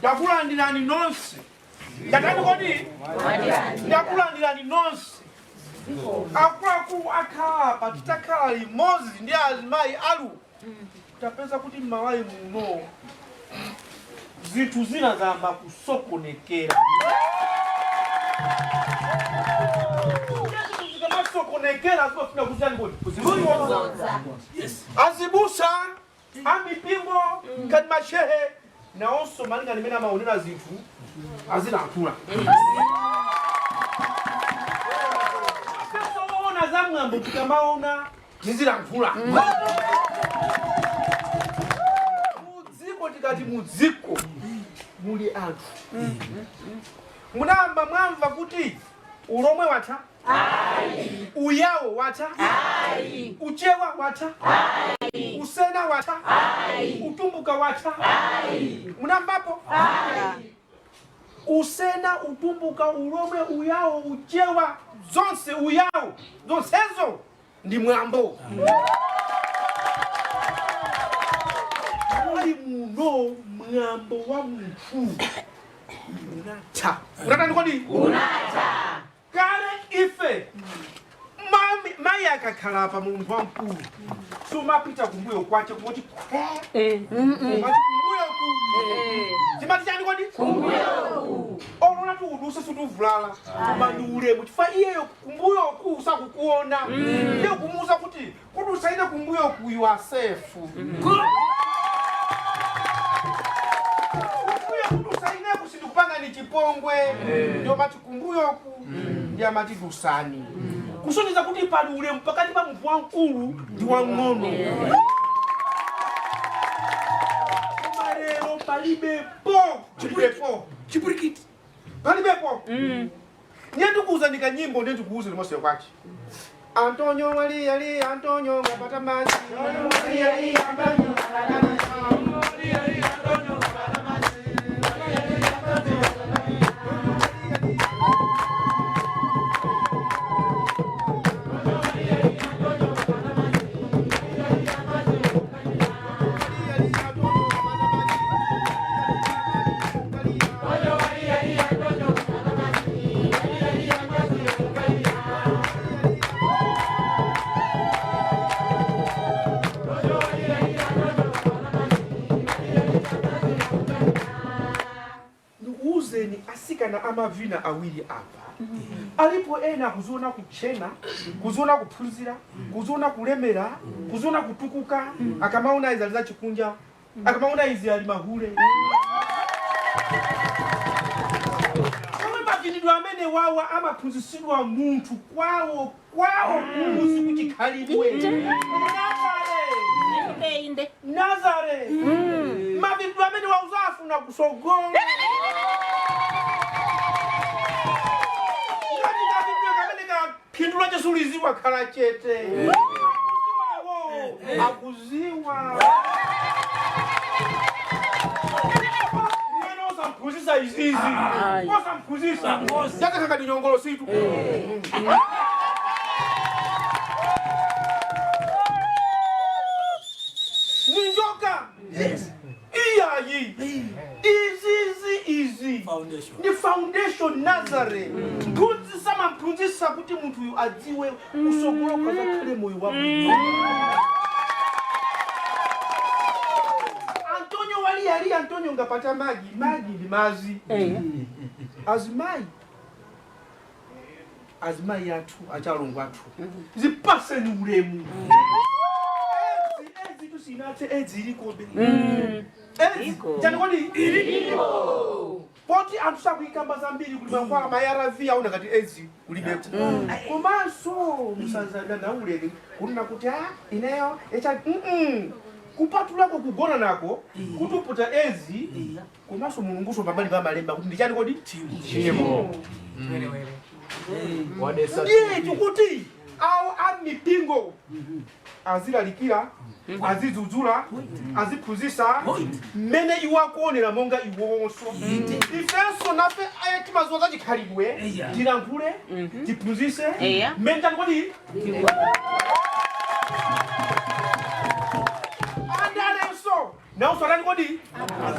Ndakulandirani nonse. Ndatani kodi? Ndakulandirani nonse. Akuluakulu akhala apa, titakhala limodzi ndi azimayi alu, tapeza kuti m'Malawi muno zinthu zina zayamba kusokonekera. Zinthu zikamasokonekera zimafuna kuzani kodi? Kuzikonza. Azibusa amipingo ngati mashehe nawonso malinga ndimene amaonera zinthu azilankhula. Ona za mwambo, tikamaona tizilankhula. Mudziko, tikati mudziko muli anthu, munayamba mwamva kuti Ulomwe watha? Uyawo watha? Uchewa watha? Usena watha? Utumbuka watha? Munamvapo? Usena, Utumbuka, Ulomwe, Uyawo, Uchewa, zonse, Uyawo, zonsezo ndi mwambo. Muli muno mwambo wa munthu unatha. Unatani kodi? Unatha. Kale ife mami mayi akakhala apa, munthu wamkulu, sumapita kumbuyo kwache kumoti kwe, umati kumbuyo ku. Timati chani kodi? Olona tiuduse, sutuvulala, koma ndi ulemu, chifukwa iyeyo kumbuyo ku sakukuona. Ndiye kumuuza kuti kudusa ine kumbuyo ku, you are safe. Kumbuyo kudusa ineku sindikupanga ni chipongwe. Ndio mati kumbuyoku, ndi amati dusani, kusonyeza kuti pali ulemu pakati pa munthu wamkulu ndi wamng'ono. Koma lero palibepo, palibepo. Chipwirikiti. Palibepo. Ndiye ndikuuza kanyimbo, ndiye ndikuuze limose kwachi. Antonio wali ali Antonio ngapata maji. Wali ali Antonio ngapata maji. Wali ali Antonio ngapata maji. Wali ali Antonio ngapata maji. Ndikuuzeni, asikana amavina awiri apa, alipo ena akuziona kuchena, kuziona kuphunzira, kuziona kulemera, kuziona kutukuka. Akamaona izi ali zachikunja, akamaona izi ali mahule. Omwe mavinidwe amene wawa amaphunzitsidwa munthu kwawo kwawo kumuzi kuchikhalidwe. Nazare. Inde. Nazare, mavinidwe amene wauzafuna kusogolo ngati kavinidwe kamene kaphindula chesuliziwa, khala chete. Akuziwawo, akuziwa. Mwana osamphunzitsa izizi, osamphunzitsa chakakaka ndi nyongolo situ. Ni njoka iyayi. Izizi izi Foundation. Ndi foundation. Nazare, mphunzitsa mamphunzitsa kuti munthuyu adziwe kusogolo kazakhale moyo wabwino. Antonio wali ali Antonio ngapata maji. Maji ndi mazi. Azimayi, azimayi athu, achalongo athu, zipaseni ulemu. Edzi, edzi tusinatse, edzi ilikobe. Edzi chani kodi? Iliko. Poti anthu sakuyikamba zambiri kuti mankhwala ma ARV aona ngati edzi kulibeko. Komanso musadandauleke kunena kuti a ineyo HIV. Kupatulako kugona nako kutuputa edzi, komanso Mulunguso pambali pa malemba kuti ndi chani kodi? Chimo. Ndiye tikuti awo amipingo azilalikira, azidzudzula, aziphunzitsa mmene iwo akuonera monga iwonso. Ifenso nafe aye timaziwa za chikhalidwe, tilankhule, tiphunzitse mmene tani kodi? Andalenso nawonso atani kodi?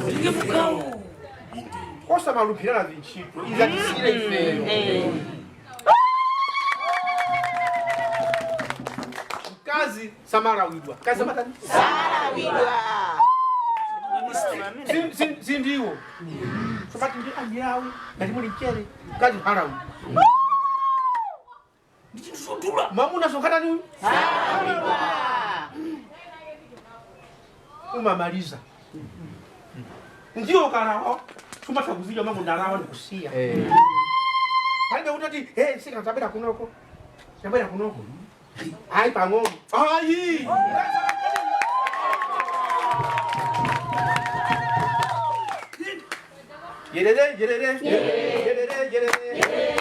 Tinge mukawo. Osamalumphirana zintchito izatisire ifeyo. Mkazi samalawidwa. Mkazi samatani? Salawidwa. Sindiwo somati ndi andilawe ngati muli mchere, mkazi halawidwa. Mwamuna sonkhatani uyu? Salawidwa. Umamaliza ndiyo kalawa, sumatha kuzidya mango ndalawa ndikusiya. Palibe kuti hey, sika tabera kunoko, tabera kunoko, ayi pang'ono, ayi. Yerere yerere yerere yerere.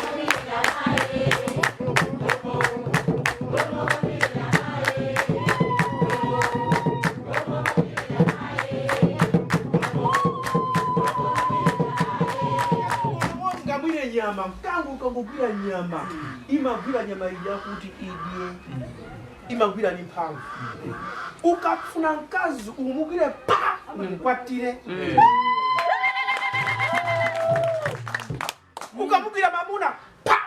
Ngamwire nyama, mkango ukangogwira nyama, imagwira nyama ija kuti idye, imagwira ni mphamvu. Ukafuna mkazi umugwire pa mkwatire. Ukamugwira mamuna pa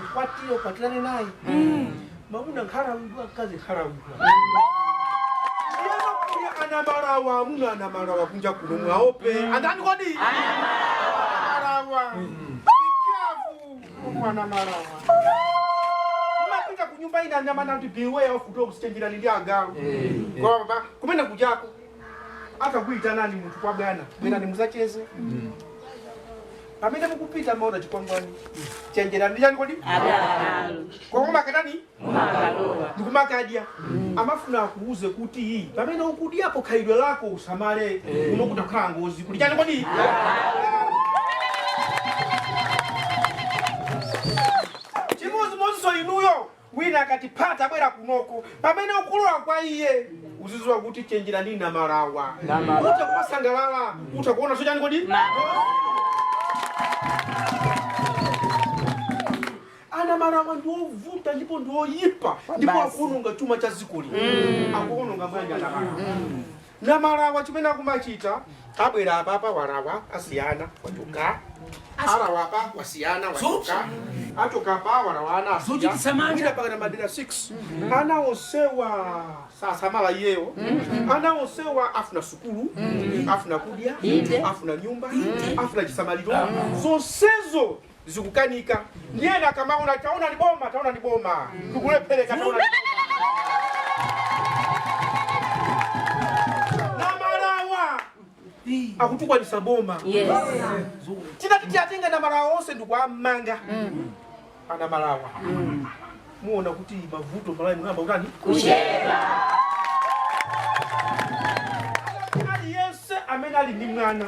mkwatire, ukwatirane naye. Mamuna nkhalawidwa, mkazi nkhalawidwa. Anamalawa, amuna anamalawa kunja kuno, mwaope andani kodi anamalawa. Be careful, anamalawa. Mapita kunyumba ina nyamana kuti beware of dogs, chenjerani ndi agalu. Kwa kumene kujako akakuitanani munthu kwa bwana, bwerani muzacheze. Pamene mukupita maona chikwangwani, chenjerani ndi chani kodi? Agalu. Kwa makatani Mumakalowa. Ndikumakadya amafuna akuuze kuti pamene ukudyapo khalidwe lako usamale, unokuta kukhala ngozi kuti chani kodi? Chimodzimodzinso inuyo, wina akati phata abwera kunoko, pamene ukulowa kwa iye uziziwa kuti chenjera ndi namalawa. Utha kumasangalala, utha kuona so chani kodi? Anamalawa ndi ovuta ndipo ndi oyipa ndipo akuononga chuma cha dziko lino. Akuononga bwanji anamalawa? Namalawa chimene akumachita, abwera apapa, warawa asiyana, wachoka. Arawa apa, wasiyana, wachoka. Achoka apa, warawa ana asiya. Zochititsa mantha. Mwina pakana madera 6, ana onsewa sasamala iyeyo. Ana onsewa afuna sukulu, afuna kudya, afuna nyumba, afuna chisamaliro, zonsezo zikukanika. Ndiyena akamaona, taona ni boma, taona ni boma, tikulephereka, taona ni boma. Namalawa akutukwanisa boma. Tinati tiatenga namalawa onse ndikuamanga anamalawa, muona kuti mavuto malawi munamba utani? Kuchepa. Aliyense amene ali ndi mwana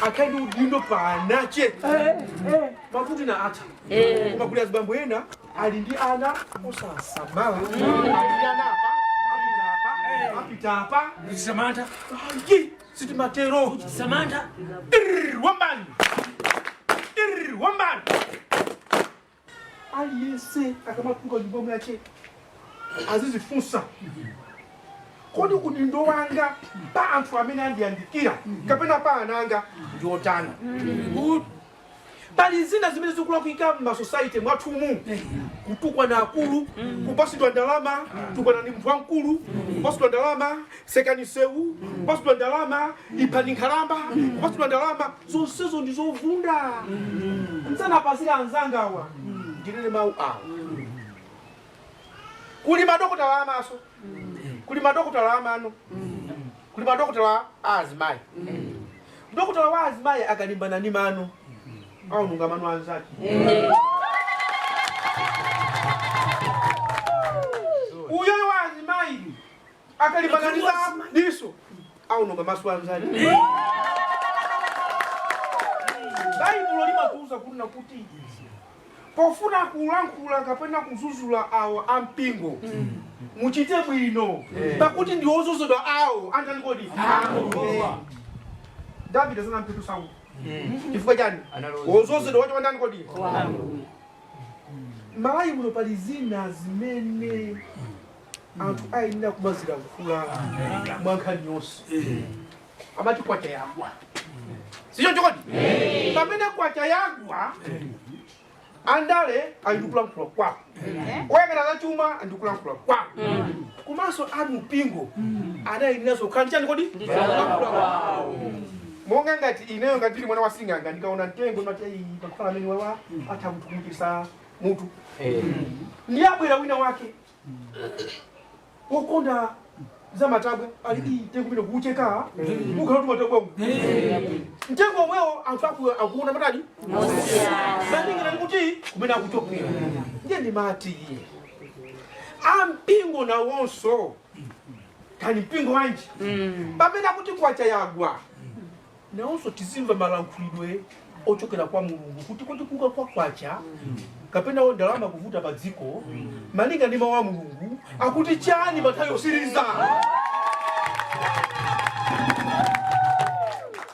akhale ndi udindo pa anache, mavuto ina atha. Koma kuli azibambo ena ali ndi ana osasamala, ali ndi ana apa, apita apa, apita apa. Samantha. Ayi, sitimatero. Samantha. Irr, wambani. Irr, wambani. Aliyense akamatuluka nyumba mwache azizifunsa, kodi udindo wanga pa anthu amene andiyandikira kapena pa ananga ndi otani? Pali zina zimene zikulakwika m'masociety mwathumu: kutukwana akulu, kupasidwa ndalama, tukwana ni munthu wamkulu, kupasidwa ndalama, sekani sewu, kupasidwa ndalama, iphani nkhalamba, kupasidwa ndalama, zonsezo ndi zovunda. Msanapasira anzangawa, ndinene mawu awa: kuli madokotala amaso, kuli madokotala amano, kuli madokotala a azimayi. Dokotala wa azimayi akalimbana ndi mano, aononga mano anzake. Uyoyo wa azimayi akalimbana ndi diso, aononga maso anzake. Baibulo limatiuza kunena kuti pofuna kulankhula kapena kuzuzula awo ampingo, muchite bwino, pakuti ndi ozozedwa awo andani kodi? Davide sanampetu Sauli. Chifukwa chani? Wozozedwa wacho wandani kodi? Malawi muno pali zina zimene anthu ayenera kumazilankhula mwa nkhani yonse. Amati kwacha yagwa. Sichoncho kodi? Pamene kwacha yagwa, andale andikulankhula kwawo, oyang'ana za chuma andikulankhula kwawo, komanso amupingo adayeneraso kukhala ndi chani kodi? Kulankhula kwawo. Monga ngati ineyo, ngati ndili mwana wa sing'anga, ndikaona mtengo ndimati, "Ei, pakukhala amene wawa atha kutukumukisa mutu." Ndiye abwera wina wake wokonda za matabwa ali, "Ii, mtengo umene kuucheka ukhala kuti matabwa." Mtengo omwewo anthu akuona matali malingana ndi kuti kumene akuchokera. Ndiye ndimati ampingo nawonso, kani mpingo wanji, pamene akuti kwacha yagwa, nawonso tizimva malankhulidwe ochokera kwa Mulungu kuti kuka kwa kwacha kapena ndalama kuvuta pa dziko, malinga ndi mawu a Mulungu akuti chani pa nthawi yosiriza?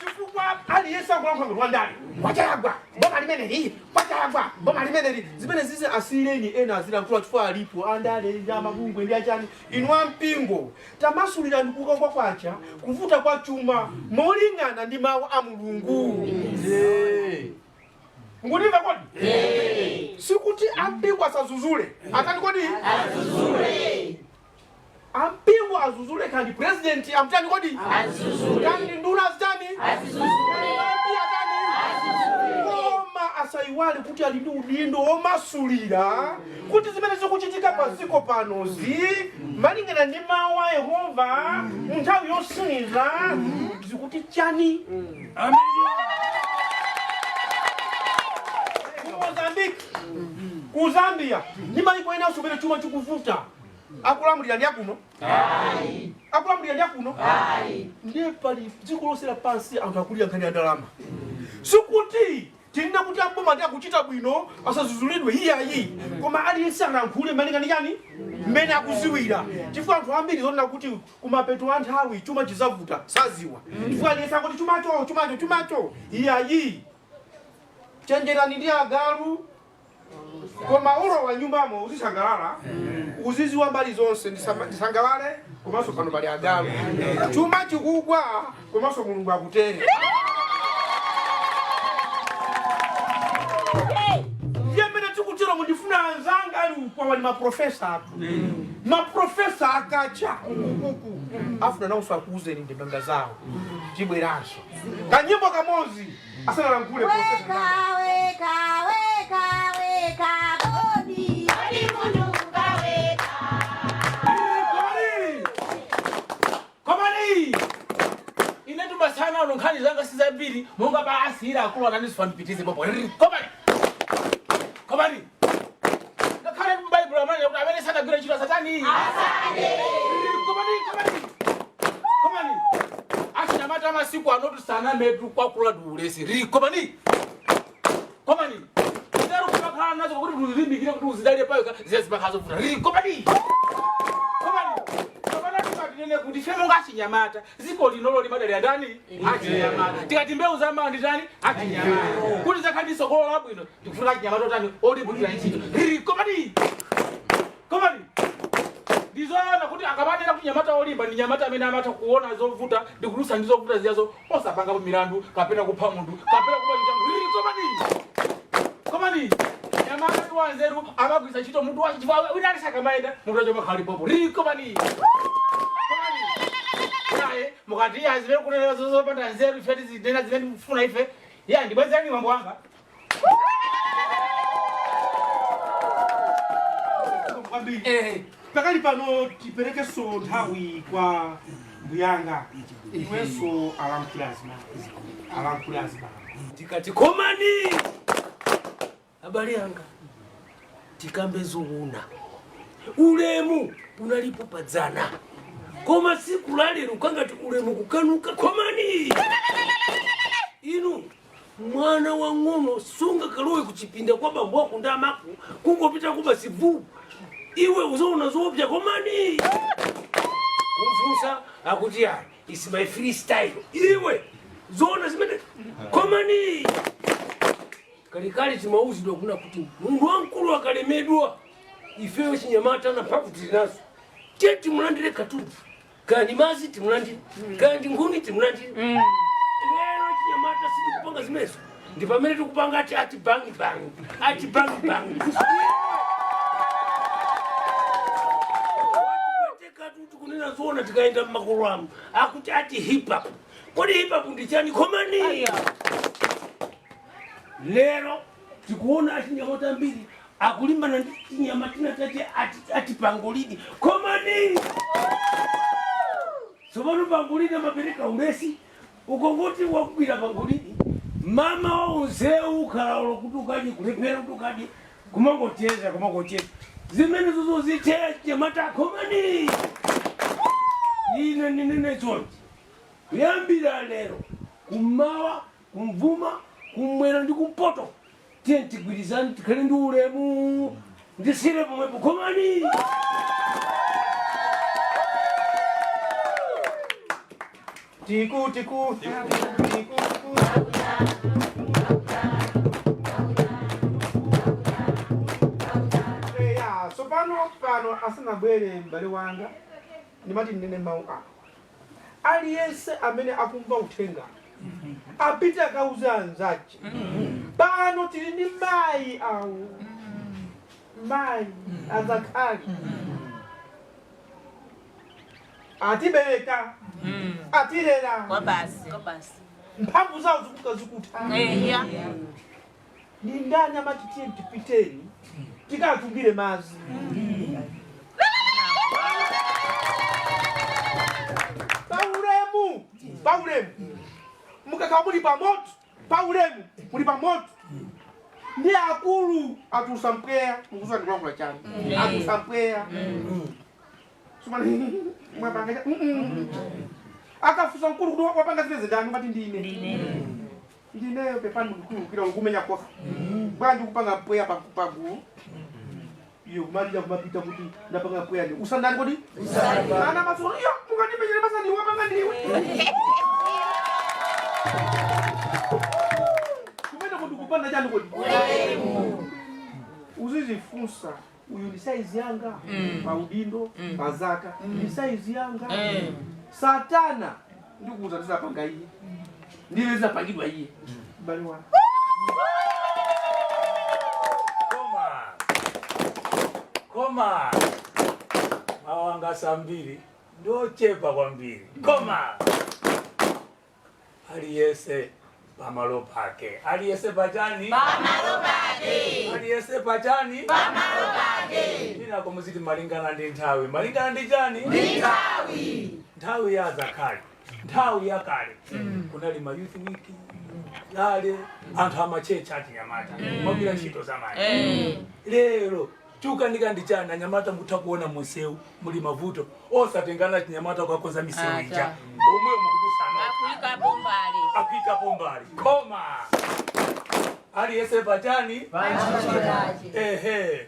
Chifukwa aliyense akulankhula ngati wandale, "Kwacha yagwa, boma limeneli, kwacha yagwa, boma limeneli." Zimene zizi asiyireni ena azilankhula, chifukwa alipo andale ndi amabungwe ndi achani. Inu ampingo, tamasulirani kuka kwa kwacha, kuvuta kwa chuma, molingana ndi mawu a Mulungu. Mukutimva kodi? Sikuti ampingo asazuzule. Atani kodi? Ampingo azuzule, kandi president amtani kodi? Kandi nduna azitani? Kandi MP atani? Koma asayiwale kuti ali ndi udindo womasulira kuti zimene zikuchitika paziko panozi, malingana ndi mawu a Yehova, mu nthawi yosiriza zikuti chani? Ku Mozambique, ku Zambia ndi mayiko enanso kumene chuma chikuvuta, akulamulira ndi akuno? Akulamulira ndi akuno? Ndiye pali dziko lonse lapansi anthu akulira nkhani ya ndalama. Sikuti tinena kuti aboma ndi akuchita bwino asazuzulidwe, iyayi, koma aliyense alankhule malinga ndi chani? Mmene akuziwira, chifukwa anthu ambiri zonena kuti kumapeto a nthawi chuma chizavuta saziwa, chifukwa aliyense akuti chumacho, chumacho, chumacho. Iyayi, chenjerani ndi agalu, koma ulowa nyumbamo uzisangalala, uziziwa mbali zonse. Ndisangalale, komanso pano pali agalu. Chuma chikugwa, komanso Mulungu akutere. Ndiye mmene tikutero, mundifuna anzanga ali ukwawa ni maprofesa atu, maprofesa akacha ukuku, afuna nawonso akuuzeni ndemanga zawo. Tibweranso kanyimbo kamozi asanalankhule profesa. Weka, weka, weka, weka, kodi. Kodi mundu kaweka. Komani! Komani! Ine tumasana uno, nkhani zanga sizambiri monga baasira akulu anandisifa ndipitize popo. Komani! Komani! Ngakhale m'Baibulo amene kuti amene sanagwire ntchito satani. Asade. Komani! Komani! Komani! Achinyamata masiku anotu sana metu kwakula ndiulesi. Komani! Komani! Nzeru kumakhala nazo kuti uzilimbikire kuti uzidalire payo ziye zimakhala zovuta. Komani! Komani! Kapana tikatinene kuti ife monga achinyamata, dziko linolo limadalira ndani? Achinyamata. Tikati mbewu za mawa ndi tani? Achinyamata. Kuti zakhale tsogolo labwino, tikufuna achinyamata otani? Olimbikira ntchito. Komani! Komani! Ndizoona kuti akamanena kuti nyamata olimba ndi nyamata amene amatha kuona zovuta ndi kulusa ndi zovuta ziyazo osapangapo milandu kapena kupha munthu kapena kuba chichangu. Komani! Komani! Nyamata ndi wanzeru, amagwiritsa ntchito mutu wacho, chifukwa wina ali sakamayenda mutu wacho makhala lipopo. Komani! Komani! Naye mukati iya zimene kunena zopanda nzeru, ife tizinena zimene tikufuna ife. Ya, ndibwezereni mambo wanga. Kwambiri. Eh. Pakali pano tiperekenso nthawi kwa mbuyanga iwenso, alankhule azimama, alankhule azimama. Tikati komani, abale anga, tikambe zoona. Ulemu unalipo padzana, koma tsiku la lero kangati ulemu kukanuka. Komani inu, mwana wang'ono sunga kalowe kuchipinda kwa bambo wako ndi amako, kungopita kuba sivu, iwe uzoona zoopsa. Komani kumfunsa akuti, "Ayi, it's my freestyle." Iwe, zoona zimene? Komani kalikali timauzidwa kuna kuti munthu wamkulu akalemedwa, ifeyo chinyamata na mphamvu tili nazo, tiye timulandire katundu, kaya ndi mazi timulandire, kaya ndi nkhuni timulandire. Lero chinyamata Tikupanga zimenezo ndi pamene tikupanga ati ati bangi bangi ati bangi bangi. Tekatu tikunena zoona, tikaenda mmakolo amu akuti ati hip hop. Kodi hip hop ndi chani? Komani lero tikuona achinyamata ambiri akulimbana ndi chinyama tina tache ati, ati pangolini. Komani tsopano pangolini amapereka ulesi ukongoti wakugwira pangolini mama wa unzewu ukhalaulo kuti ukadye kulephera kuti ukadye kumangocheza kumangocheza zimene zozozithera chinyamata. Komani ine ndinene chonchi, kuyambira lero kummawa, kumvuma, kumwera ndi kumpoto, tiye tigwirizane, tikhale ndi ulemu. Ndisire pomwepo. Komani. Tiku tiku tiku tiku. Eya, so pano pano asanabwere m'bale wanga, ndimati ndinene mawu awa: aliyense amene akumva uthenga apite akauze anzace. Pano tili ndi mayi awo, mayi azakhali atibereka, atilera. Kwa basi. Mphamvu zawo zikuka zikutha. Eya. Ni ndani amati tiye tipiteni tikatungire madzi paulemu? Paulemu mukakhala muli pamoto, paulemu muli pamoto ndi akulu atusa mpweya, mukuziwa ndikulankhula chani, atusa mpweya. Sumani mwapanga akafusa mkulu kuti wapanga zimene ndani, umati ndine, ndineyo, pepani mukukhululukira. Ukumenya kofi bwanji kupanga mpweya pagulu iyo kumalira kumapita kuti ndapanga mpweya ndi usandani. Kodi ana masolo iyo mungandimenyere masani, wapanga ndiwe. Kumene kuti kupanda chani? Kodi uzizifunsa, uyu ndi saizi yanga pa udindo, pa zaka ndi saizi yanga? Satana ndikuuza ndizapanga iye, ndiye zapangidwa iye, m'bale wanga. Koma koma mawanga sambiri ndochepa kwambiri, koma aliyese pamalo pake, aliyese pachani? Pamalo pake. Aliyese pachani? Pamalo pake. Inako muziti malingana ndi nthawi, malingana ndi chani? Ndi nthawi. Nthawi ya zakale, nthawi yakale kunali ma youth week lale, anthu amachecha achinyamata kumagwira ntchito zamanja. Lero chukanika ndi chani? Anyamata mutha kuona munsewu muli mavuto, osatengana chinyamata kukakonza misewu ija omwe mukudusana. Akuikapo mbali. Akuikapo mbali. Koma aliyese pachani? Ehe,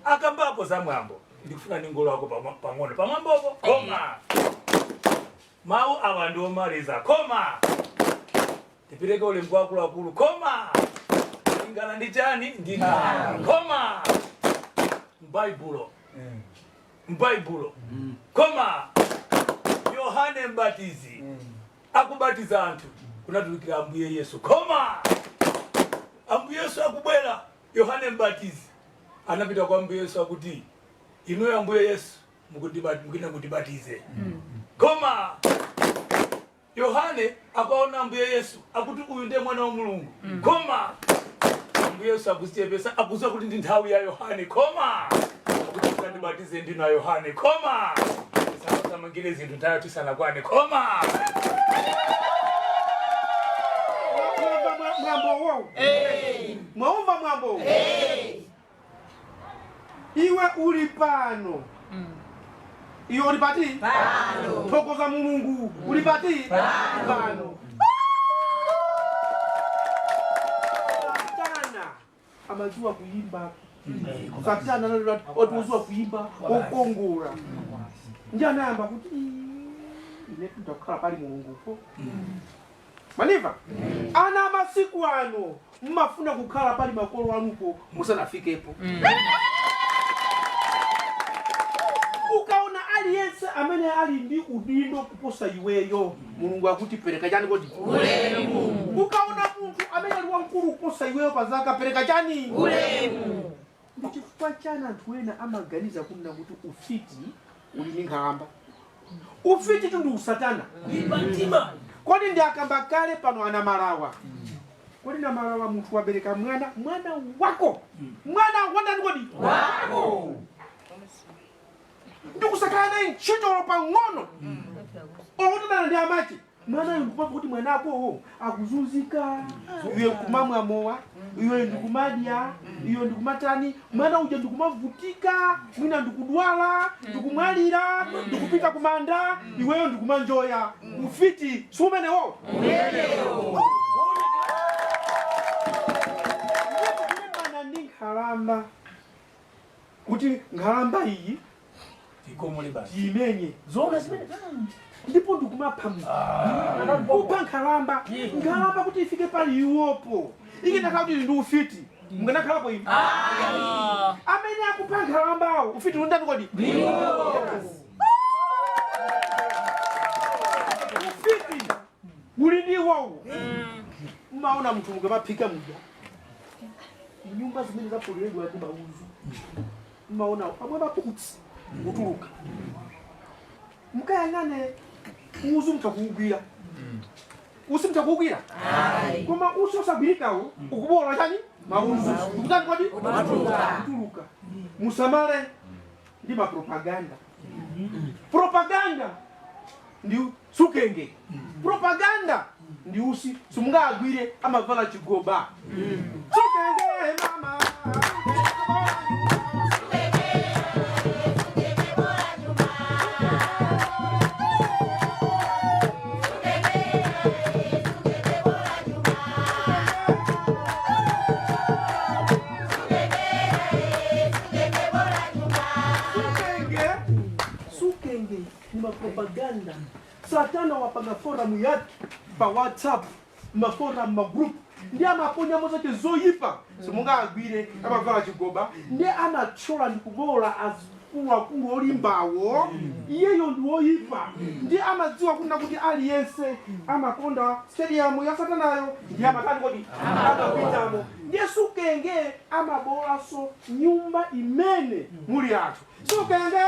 akambapo za mwambo, ndikufuna ningolo wako pang'ono pamwambopo. Koma mawu awa ndiomaliza. Koma tipireke ulemu kwa akuluakulu, koma lingana ndi chani? Ndi nthawi. Koma mbaibulo, mbaibulo, koma Yohane Mbatizi akubatiza anthu, kunatulukira Ambuye Yesu. Koma Ambuye Yesu akubwera, Yohane Mbatizi anapita kwa Ambuye Yesu akuti, "Inuyo Ambuye Yesu mukuyenda mundibatize." Koma Yohane akaona Ambuye Yesu akuti, "Uyu ndiye mwana wa Mulungu." Koma Ambuye Yesu akuzichepesa, akuziwa kuti ndi nthawi ya Yohane. Koma akuti, "Mukandibatize ndinu a Yohane." Koma tisamangire zinthu nthawi tisanakwane. Koma Mwamva mwambo wowo? Mwaumva mwambo? Iwe uli pano, iwe uli pati? Pano. Thokoza Mulungu, uli pati? Pano. Satana amadziwa kuyimba. Satana otiuziwa kuyimba okongola, ndi anayamba kuti, "Ii, ine ndakhala pali Mulungupo." Maniva ana masiku ano mmafuna kukhala pali makolo anupo musanafikepo. Ukaona aliyense amene ali ndi udindo kuposa iweyo, Mulungu akuti pereka chani kodi? Ulemu. Ukaona munthu Munthu amene ali wamkulu kuposa iweyo pa zaka, pereka chani? Ulemu. Ndi chifukwa chani anthu ena amaganiza kunena kuti ufiti uli ndi nkhalamba? Ufiti tu ndi usatana. Kuipa mtima. Kodi ndi akamba kale pano anamalawa? Kodi namalawa, munthu wabereka mwana, mwana wako, mwana wandani kodi? Wako. Ndikusakhala naye ntchitolo pang'ono, olotadana ndi amache, mwanayo ndikupapa kuti mwanakowo akuzunzika, iwe nkumamwa mowa, iwe ndikumadya, iwe ndikumatani, mwana uja ndikumavutika, mwina ndikudwala, ndikumwalira, ndikupita kumanda, iweyo ndikumanjoya. Ufiti siumenewo? Ndikulimbana ndi nkhalamba kuti nkhalamba iyi Tikomole basi. tiimenye. Zoona zimene. Ndipo ndikumapha munthu, kupha nkhalamba. Nkhalamba kuti ifike pali iwopo, ikanakhala kuti ndi ufiti, mukanakhalapo inu amene akupha nkhalambawo? Ufiti undani kodi? Ufiti uli ndi iwowo. Mmaona munthu mukamaphika muja, nyumba zimene zapoleredwa ndi mauzu, mmaona pamwe maputsi kutuluka, mukayang'ane uzu mtakuugwira, usi mtakuugwira, koma usi osagwirikawo ukubola chani? Mauzu ukutani kodi? Kutuluka. Musamale ndi mapropaganda. Propaganda ndi sukenge, propaganda ndi usi, simungagwire, amavala chigoba. Sukenge mama. Sukenge, sukenge ni mapropaganda. Satana wapanga forum yake pa WhatsApp, maforum, magroup, ndi amaponya zache zoyipa, simungagwire, amavala chigoba, ndi amathyola ndi kubola azikuluakulu olimbawo. Iyeyo ndi woyipa, ndi amadziwa kunena kuti aliyense amakonda stadium ya satanayo, ndi amatani kodi? Amapitamo. Ndiye sukenge amabolanso nyumba imene muli anthu. Sukenge.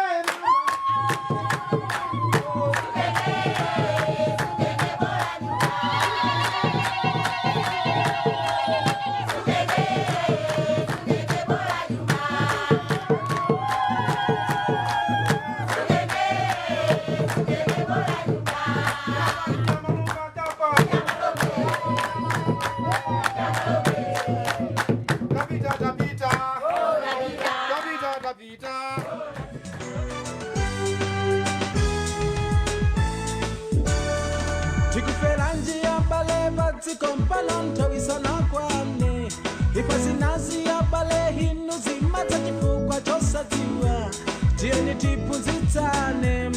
Tapita, tapita. Tapita, tapita. Tikufera njia pale padziko mpano nthawisana kwane ipo zinaziya pale hinu zimadza chifukwa chosadziwa. Tiyeni tiphunzitsane.